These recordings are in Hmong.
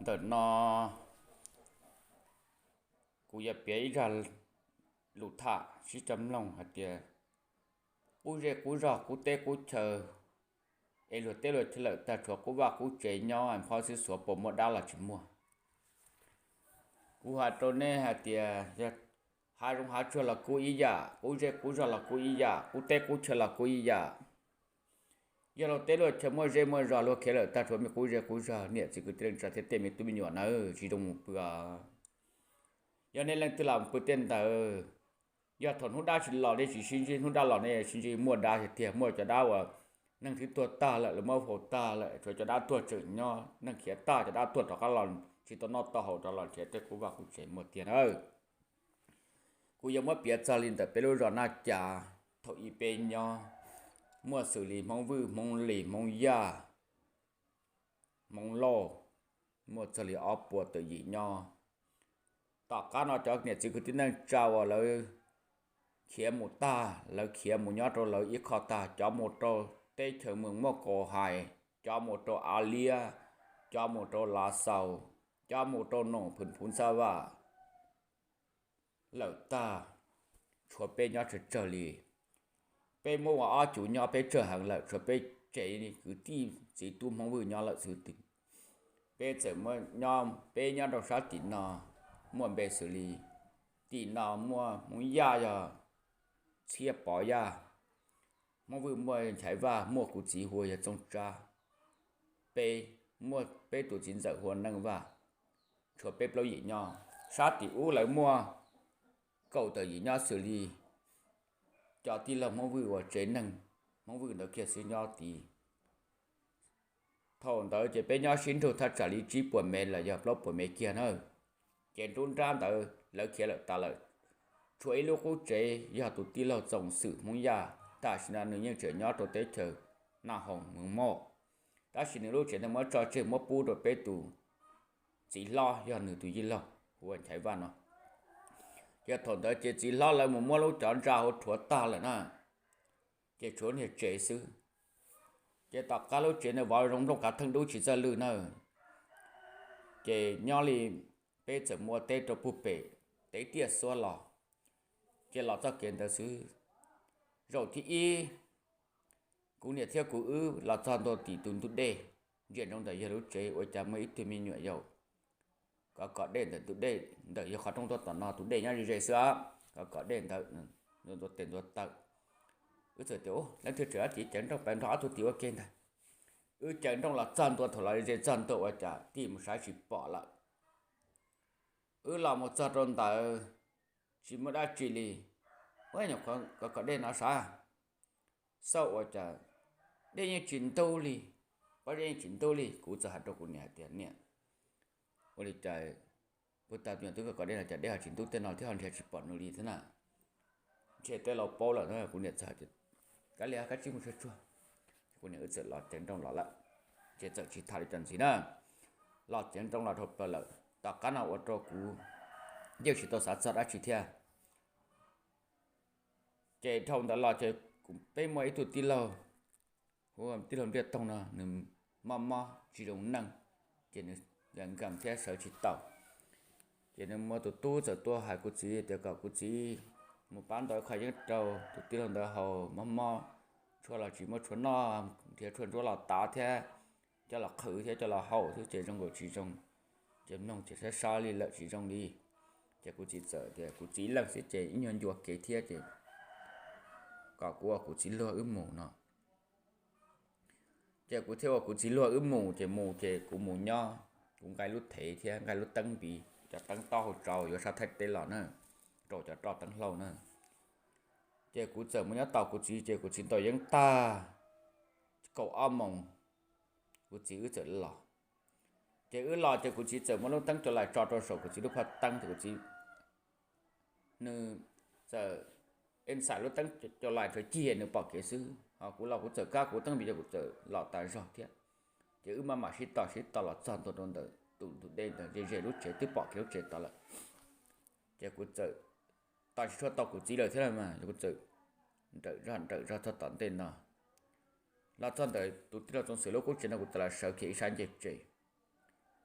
Ntawm no kuv yuav piav ib zaj lus tham sib coj mloog hais tias qub zej qub zog qub teb qub chaw, es luag teb luag chaw lawm tag tshuav qub vaj qub tsev nyob phob xwb, xyov puas muaj dab los tsis muaj. Kuv hais rau nej hais tias yog hav zoov hav tsuag los kuj ib yam, qub zej qub zog los kuj ib yam, qub teb qub chaw los kuj ib yam. Yog luag teb luag chaw muaj zej muaj zog, luag khiav lawm tag tshuav me qub zej qub zog, niam txiv kwv tij leej tsa thiab tej me tub me nyuam nawb, tsis zoo mus pw. Yog nej leej twg los mus pw tej ntawd, yog thaum hnub dab tsis los nej tsis sib ntsib, hnub dab los nej sib ntsib, muaj dab tiag tiag, muaj cov dab uas neeg twb tuag tag lawm, lawv muab faus tag lawm, tshuav cov dab tuag tseem nyob, neeg khiav tag cov dab tuag rov qab los tsis tau noj tau haus rov los nrhiav tej qub vaj qub tsev muaj tiag nawb. Kuv yuav muab piav txog li ntawm peb lub zos Naj Cas thaum ub peb nyob, muaj xws li Hmoob Vwj, Hmoob Lis, Hmoob Yaj, Hmoob Lauj, muaj txog li ob puas tawm yim nyob. Tom qab no cov niam txiv kwv tij neej tsa uas lawv khiav mus tag, lawv khiav mus nyob rau lawv ib qho tag, cov mus rau teb chaws Moos Muaj Kaus Hais, cov mus rau Av Liab, cov mus rau Lav Xaus, cov mus rau Noom Phwm Phuv Ntxab Vaj lawm tag, tshuav peb nyob tsawg tsawg li. Peb muab ua ob cuv nyob peb tsawg heev lawm, tshuav peb tsev kwv tij txiv tub Hmoob Vwj nyob lawm xwb twg. Peb txawm muab nyob, peb nyob rau sab tim no muaj npe xws li, tim no muaj Hmoob Yaj yog Txhiaj Pov Yaj, Hmoob Vwj muaj Nchaiv Vaj, muaj kuv txiv hu ua yog Txooj Tsab, peb muaj peb tus txiv ntxawm hu ua Neej Vaj, tshuav peb plaub yim nyob. Sab tim ub lawv muaj kaum tawm yim nyob xws li cov tij laug Hmoob Vwj uas tsev neeg Hmoob Vwj ntawd kiag xwb nyob tid. Thaum ntawd ces peb nyob sib nrug thaj tsam li tsib puas mev los yog plaub puas mev kiag na. Ces nruab nrab ntawd lawv khiav lawm tas lawm, tshuav ib lub qub tsev yog tus tij laug Txoos Xwm Hmoob Yaj, tam sim no nws yeej tseem nyob rau teb chaws Naj Hoos Moos Moj, tab sis nws lub tsev ntawd muab tso tseg muab pub rau peb tus txiv hlob yog nws tus yij laug hu ua Nchaiv Vaj no. Ces thaum ntawd ces txiv hlob lawv mus muab lub cov ntsa hauv rhuav tag lawm na, ces tshuav niag tsev xwb. Ces tom qab lub tsev ntawd vov zoo nplooj kav theej dub tsis txawj lwj na. Ces nyob li peb txawm mus ua teb rau puag pem teb tiaj xuab los, ces los txoj kev ntawd xwb. Zaum thib ib kuv niam thiab kuv wb los txog ntua tim tus ntug dej, ntsia ntsoov ntawm yog lub tsev ua cas muaj ib tug me nyuam yaus kov kov dej ntawm ntug dej, ntawm yog qhov rooj tuaj tom no, tus dej nyob ze ze xwb, kov kov dej ntawd ntua tes ntua taw. Wb txawm tias, Ub, leej twg tseem ob tim caw nrooj pes nrog ob tug tim ua ke ntag. Wb caw nrooj los txog ntua, thaum los ze txog ntua ua cas tij mus saib tsis pom lawm. Wb los mus txog rau ntawd tsis muaj dab tsi li. Ua nyuam qhuav kov kov dej no sav, xauj ua cas dej yeej tsis ntub li, pob zeb yeej tsis ntub li. Kuv txawm hais rau kuv niam hais tias, Niam, ua li cas puag ta nyuam twb kov kov dej no cas dej ho tsis ntub tej no thiab ho nrhiav tsis pom nws li thiab na? Ntshe tej laus paub lawm na. Kuv niam txawm hais tias, Kav liam, koj tsij mus tsuag tsuag. Kuv niam wb txawm los tsev nrooj los lawm, ces txawm tsis tham li cov ntxiv na. Los tsev nrooj los dhau plaws lawm, tom qab no ua rau kuv yeej tsis tau xav txog dab tsi thiab. Ces dhau ntawd los ces peb muaj ib tug tij laug hu ua tij laug Npliaj Toog no, nws mob mob tsis zoo neej, ces nws nkees thiab sawv tsis tau. Ces nws muaj tus tub txawm tuaj hais kuv txiv tias kom kuv txiv mus pab ntaus ib qho yeeb rau tus tij laug ntawd haus, mob mob, tshuaj los tsis muaj tshuaj noj, nrhiav tshuaj ntsuab los tav thiab coj los qhwv thiab coj los haus xwb ces zoo nkaus tsis zoo, ces mloog ces sab sab li lawm tsis zoo li. Ces kuv txiv txawm tias kuv txiv ib leeg xwb ces ib nyuag ncua kev thiab ces kom kuv ua kuv txiv luag wb mus no. Ces kuv thiaj ua kuv txiv luag wb mus, ces mus ces kuv mus nyob, kuv nqa lub thev thiab nqa lub teeb npiv, cov teeb taub hau tsau yuav sab Thaib teb los na, rau cov roj teeb hlau na. Ces kuv txawm mus nyob tos kuv txiv, ces kuv txiv ntaus yeeb tag kaum ob moos, kuv txiv wb txawm los. Ces wb los ces kuv txiv txawm muab lub teeb cov lais tso rau saum kuv txiv lub phaj teeb, ces kuv txiv nws txawm ib ntxhais lub teeb cov lais rau cig nws pom kev xwb, ho kuv los kuv txawm kab kuv teeb npiv ces kuv txawm los tas zog thiab. Ces wb maj mam sib tos sib tos los txog ntua rau ntawm tus ntug dej ntawd ze ze lub tsev twb pom kev lub tsev tod lawm. Ces kuv txawm tos tsis tshua tau kuv txiv lawm thiab mas kuv txawm nrawm zog nrawm zog txog tom ntej no. Los txog ntawm tus tij laug Txoov Xwm lub qub tsev no kuv txawm los sawv kiag ib sab ncej tsev.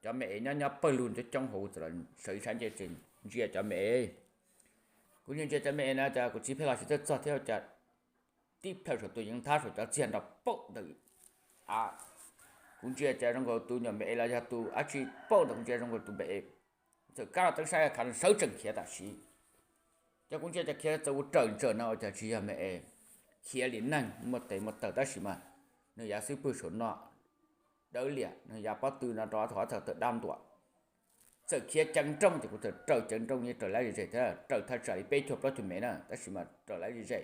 cov me es nyob nyob pawg lug coob coob hauv, kuv txawm los sawv ib sab ntsej ces ntsia cov me es. Kuv ntsia ntsia cov me es no ces kuv txiv pheej los tsis txawj txog thiab, cas tib plhaw saum tus yeev nthab saum cov txiag nrog paum ntawd. A, kuv ntsia ces zoo nkaus tus nyuam me es los yog tus dab tsi paum ntawd, kuv ntsia zoo nkaus tus me es txawm kab los teeb saib khav sawv tsees khiav tam sim. Ces kuv ntsia ces khiav txawv ua raws ntsaws no ua cas tsis yog me es, khiav li neeg muaj tes muaj taw tab sis mas nws yav xub pwg saum no dawb liam, nws yav pob tw no rau qhov txhaum tawm dab ntuam. Txawm khiav ceev nrooj ces kuv txawm raws ceev nrooj yeej raws lawv ze ze thiab, raws thaj tsam li peb caug plaub caug mev na tab sis mas raws lawv ze ze,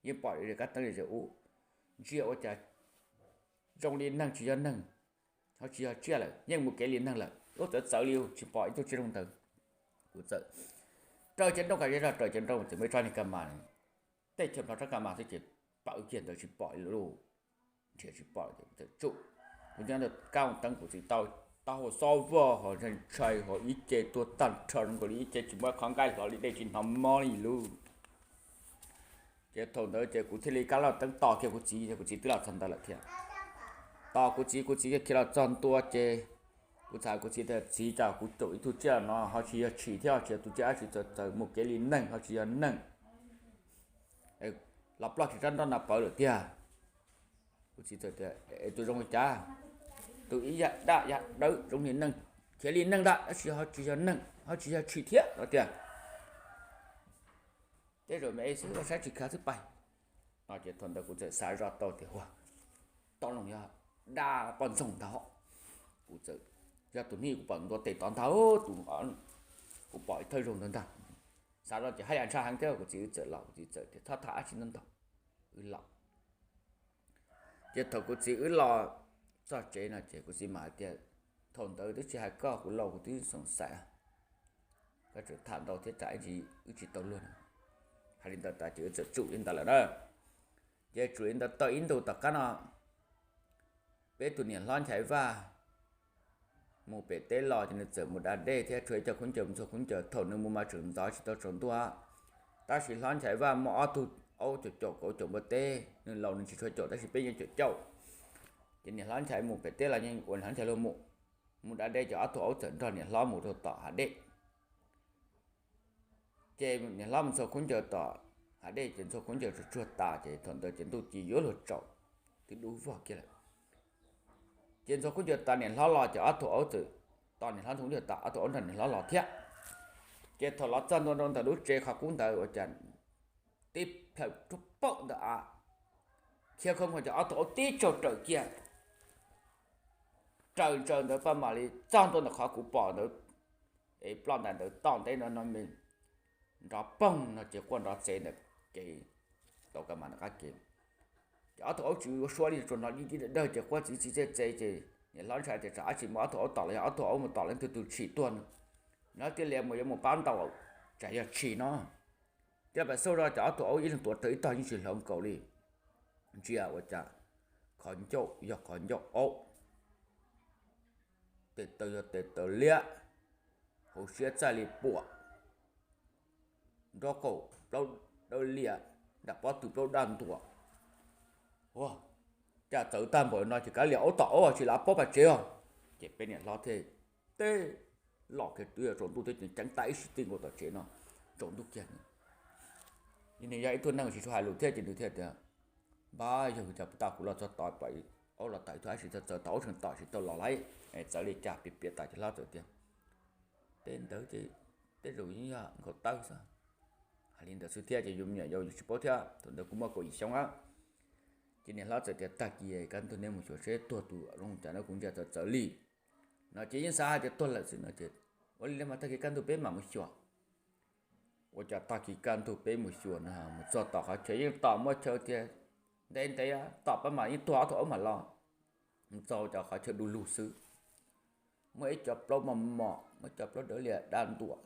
yeej pom ze kab teeb ze ze ub. Ntsia ua cas zoo li neeg tsis yog neeg, ho tsis yog tsiaj lawm, yeej mus kev li neeg lawm, ub txawv txawv li tsis pom ib tug tsiaj zoo ntawd. Kuv txawm raws ceev nrooj, kav zej zog raws ceev nrooj txawm muaj ib tsob niag kab mas, tej chaw nplho tsob kab mas xwb ces pawv kiag ntawd tsis pom li lauj. Nrhiav tsis pom ces kuv txawm tsum, kuv nyob ntawd kab teeb kuv txiv tau, tau hau xob vog ho ntshai ntshai ho ib ce tuag tag nrho zoo nkaus li ib ce tsis muaj qhov nqaij hlo li, dej tsis hnov mob li lauj. Ces thaum ntawd ces kuv thiaj li kab los teeb tos kiag kuv txiv, kuv txiv twb los txog ntawd lawm thiab. Tos kuv txiv, kuv txiv khiav los txog ntua ces kuv txhais kuv txiv tias, txiv, cas kuv tsum ib tug tsiaj no ho tsis yog tshis thiab ho tsis yog tus tsiaj dab tsi, txawm txawm mus kev li neeg ho tsis yog neeg, los ploj tsis tsob nroj no pawv lawm tiag. Kuv txiv txawm tias, es tus zoo li cas? Tus ib yam daj yam dawb zoo li neeg, khiav li neeg ntag tab sis ho tsis yog neeg ho tsis yog tshis thiab no tiag. Tej zaum me xwb, saib tsis khav xwb pais. No ces thaum ntawd kuv txawm xav zoj tau tias, ua, tau loo yog dab poj ntxoog ntag. Kuv txawm, yog tus hnub kuv pom ntua tes tod ntag, tus, kuv pom ib thawj zaug ntawd ntag. Xav zoj ces haj yam ntshai heev thiab, kuv txiv wb txawm los, kuv txiv txawm tias, txhob tham dab tsi ntau ntau, wb los. Ces thaum kuv txiv wb los txog tsev no ces kuv txiv mam hais tias, thaum ntawd twb tsis hais koj, kuv laus kuv twb xoom xaiv, koj tseem tham ntau thiab tsam wb tsis tau luag no. Hais li ntawd tas ces wb txawm tsum li ntawd lawm na. Ces tsum li ntawd tau ib ntus tom qab no, peb tus niam hlob Nchaiv Vaj mus pem teb los ces nws txawm mus da dej thiab tshuav ib co khaub ncaws mus txog khaub ncaws, thaum nws mus mas tseem ntxov tsis tau tsaus ntuj. Tab sis hlob Nchaiv Vaj muaj ob tug aub caum caum kauv caum npua teb, nws laus nws tsis tshua caum tab sis peb yeej caum caum. Ces niam hlob Nchaiv mus pem teb los yeej ua niam hlob Nchaiv luag mus, mus da dej ces ob tug aub txawm nrog niam hlob mus rau tom hav dej. Ces niam hlob mus ntxhua khaub ncaws tom hav dej ces ntxhua khaub ncaws tsuag tsuag tas ces thaum ntawd ces ntuj ci yuav luag tsaus, twb dub vog kiag lawm. Ces ntxhua khaub ncaws tas niam hlob los ces ob tug aub txawm, tos niam hlob ntxhua khaub ncaws tas ob tug aub nrog niam hlob los thiab. Ces thaum los txog ntua rau ntawm lub tsev qhov qub ntawd ua cas tib plhaw rub paum ntawd a, khiav khoob ko ces ob tug aub tib tsaug raws kiag, raws ntsaws ntawd paj mam li txog ntua ntawm qhov kuv pom ntawd, es ploj ntais ntawd toj nteb no no me nrov poog no ces quaj nrov txev ntawm kev, tau ka mas ntawm qab kev. Ces ob tug aub tsis ua suab li, tsuas hnov dib dib dawg dawg ces quaj txiv txiv txev txev ces niam hlob ntshai tias tsam dab tsi muaj ob tug aub tom los yog ob tug aub mus tom leej twg tus tshis tuag no, nws thiaj li mus yuav mus pab ntaus tsam yog tshis no. Thiaj pam xauj zoj ces ob tug aub ib leeg tuav rawv ib tog yeej tsis hlauv nkaus li. Ntsia ua cas qhov ncauj yog qhov ncauj aub, tes taw yog tes taw liab, hauv siab txaij li puam, nraub qaum plaub dawb liam, nram pob tw plaub daj ntuam. Ua, cas txawv tag npaum no ces kav liam aub tom aub tsis lav pob pas tsev os. Ces peb niam hlob thiaj teb los kiag twb yog tsaus ntuj thiab ces ceev tas ib sim tij nkaus tom tsev no, tsaus ntuj kiag. Nws yog ib tug neeg tsis tshua hais lus thiab ces nws thiaj tias, npab yog cas puas tas kuv los txog tod pom aub los tom ib tug dab tsi txawv txawv tom aub tseem tom tsis tau los lawm, txawv li cas piav piav tas ces hlob txawm tias, tej ntawd ces tej zaum yeej yog nkhaus tawb xwb. Hais li ntawd xwb thiab ces yus me nyuam yaus yus tsis paub thiab, thaum ntawd kuv muaj kaum yim xyoo lawm. Ces niam hlob txawm tias tag kis kaj ntug neb mus xyuas seb tuag tus zoo cas no, kuv ntsia txawv txawv li no ces yeej xav hais tias tuag lawm xwb no ces, ua li mas tag kis kaj ntug peb mam mus xyuas. Ua cas tag kis kaj ntug peb mus xyuas no mus txog tom qhov chaw yeej tom muaj chaw tiag, ntev ntev tom pab mas yeej tuag ob tug aub mam los. Mus txog cov qhov chaw du lug xwb, muaj ib co plaub mos mos, muaj ib co plaub dawb liam daj ntuam,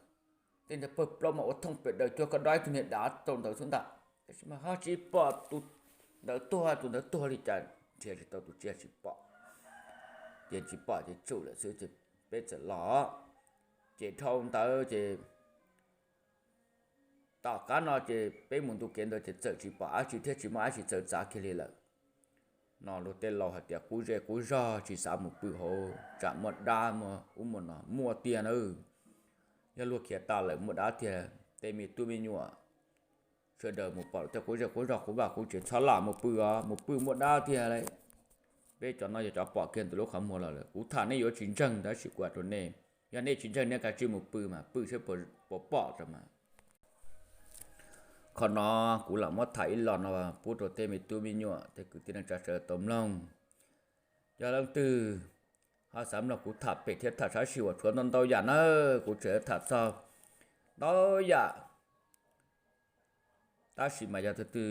tej ntawd pawg plaub mas ua thooj pem daws cuag koj dob ib tug niag dav rau ntawd xwb ntag. Tab sis mas ho tsis pom tus ntawd tuag, tus ntawd tuag li cas nrhiav tsis tau tus tsiaj tsis pom. Ces tsis pom ces tsum lawm xwb ces peb txawm los. Ces dhau ntawd ces tom qab no ces peb mus ntu kev ntawd ces txawm tsis pom dab tsi thiab tsis muaj dab tsi txawv txav kiag li lawm. No luag tej laus hais tias qub zej qub zog tsis xav mus pw hauv tsam muaj dab muaj ub muaj no, muaj tiag nawb. Yog luag khiav tas lawm muaj dab tiag, tej me tub me nyuam sawv daws mus pom tej qub zej qub zog qub vaj qub tsev txhob lam mus pw os, mus pw muaj dab tiag lawm. Peb cov no yog cov pom kiag ntawm lub qhov muag los lawm, kuv tham nej yuav tsis ntseeg tab sis kuv hais rau nej, yog nej tsis ntseeg nej kav tsij mus pw mas pw saib puas pom tso mas. Qhov no kuv lam muab tham ib los no pub rau tej me tub me nyuam tej kwv tij neej tsa sawv daws tau mloog. Yog leej twg ho xav mloog kuv tham pem thiab tham sab sij huam tshuav ntau ntau yam na, kuv tseem tham txog ntau yam. Tab sis mas yog tus twg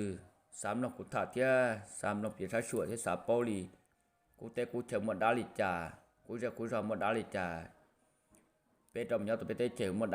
xav mloog kuv tham thiab xav mloog piav sab sij huam thiab xav paub li qub teb qub chaw muaj dab li cas, qub zej qub zog muaj dab li cas, peb rau mus nyob rau peb teb chaws muaj dab